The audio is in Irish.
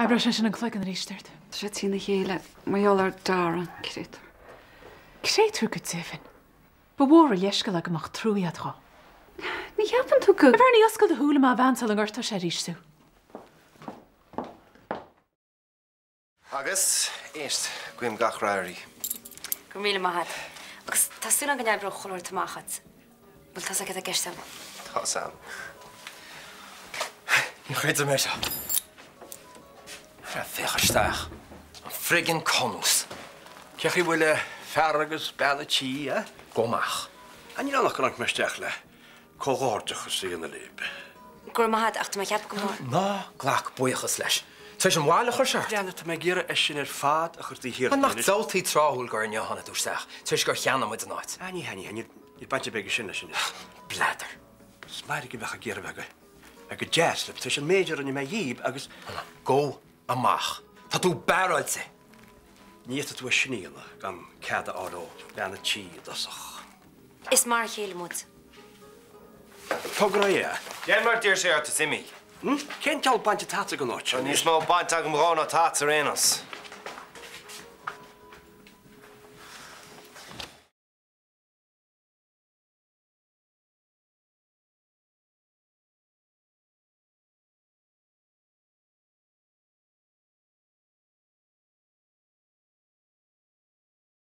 Oibreoidh sé sin an cloigeann arís ort. Tá sé trína chéile mar gheall ar Dara, créatúr. Créatúr go deimhin. Ba mhór an leithscéal é go mbeadh truaí agat dhó. Ní cheapann tú go. A Bhernie, oscail do shúile maith a bhean sula ngortóidh sé arís thú. Agus, éist, guím gach rath uirthi. Go raibh míle maith agat. Agus tá súil agam go n-oibreoidh chuile shórt amach dhuit. Bhfuil tusa ag i gceist agam? Tá 'fhios a'm. Ní chreidim é seo. Féach isteach. An friggin cunús. Cé chaoi bhfuil fear agus bean a' tí, eh? Go maith. Ah, níl ann ach gur tháinig mé isteach le comhghairdeachas a dhéanamh libh. Go raibh maith agat, ach tá mé ag ceapadh go mba. Ná glac buíochas leis. Tar éis an bhaile a chur sé ort. Leanna, tá mé ag iarraidh é sin ar fad a chur taobh thiar An nach diabhaltaí tráthúil gur inniu a tháinig tú isteach, tar éis gur cheannaigh muid an áit? Ah, ní hea, ní hea, níl baint ar bith aige sin leis anois. Bladar. Is mairg a bheadh ag iarraidh bheith go, bheith go deas libh, tar éis an méid a rinne mé dhíb agus. Gabh amach. Tá tú barráilte. Ní fhéadfadh tú é sin a dhéanamh gan cead a fháil ó bhean a' tí i dtosach. Is mar a chéile muid. Tóg ar aghaidh é. Déan mar d'iarr sé ort is imigh. Cén diabhal baint atá agat ag an áit seo? Tá níos mó baint agam dhó ná atá agat ar aon nós.